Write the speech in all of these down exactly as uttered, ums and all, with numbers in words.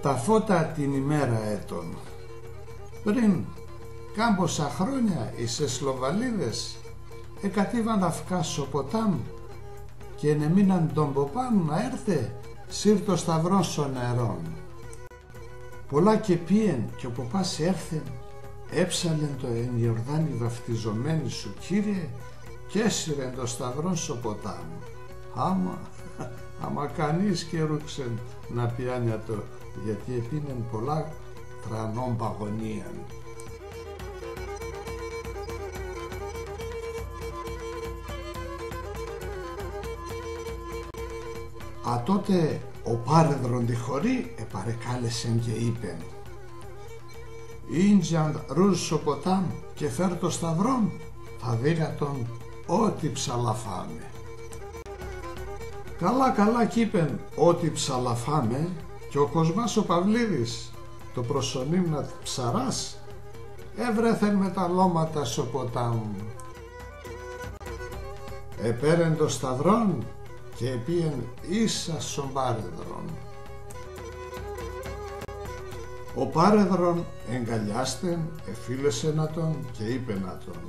Τα φώτα την ημέρα έτον. Πριν κάμποσα χρόνια οι Σεσλοβαλίδες εκατείβαν να φκάν σο ποτάμ και ενεμείναν τον ποπάν να έρθεν σύρ' το σταυρόν σο νερόν. Πολλά 'κ' επήεν και ο ποπάς έρθεν, έψαλεν το «Εν Ιορδάνη βαφτιζομένοι σου, Κύριε», κι έσυρεν το σταυρόν σο ποτάμ. Άμα, άμα κανείς 'κ' ερούξεν να πιάν' ατο, γιατί επίνεν πολλά τρανόν παγωνίαν. Ατότε ο πάρεδρον τη χωρί επαρεκάλεσεν και είπεν: «Ίντζαν ρούζ' σο ποτάμ' και φέρ' το σταυρόν, θα δίν' ατον ό,τι ψαλά φάμε». «Καλά, καλά», 'κ' είπεν, «ό,τι ψαλά φάμε», και ο Κοσμάς ο Παυλίδης, το προσωνύμ'ν ατ' Ψαράς, εβρέθεν με τα λώματα σο ποτάμ'. Επέρεν το σταυρόν και επήεν ίσα σον πάρεδρον. Ο πάρεδρον εγκαλιάστεν, εφίλεσεν ατον και είπεν ατον: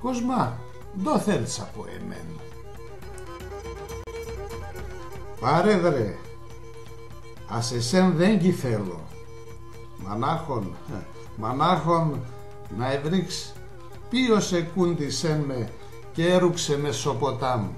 «Κοσμά, ντό θέλτς από εμέν;» «Πάρεδρε, ας εσέν δεν 'κι θέλω. Μανάχον, μανάχον να ευρήκ'ς ποίος εκούντισεν με και έρουξεν με σο ποτάμ',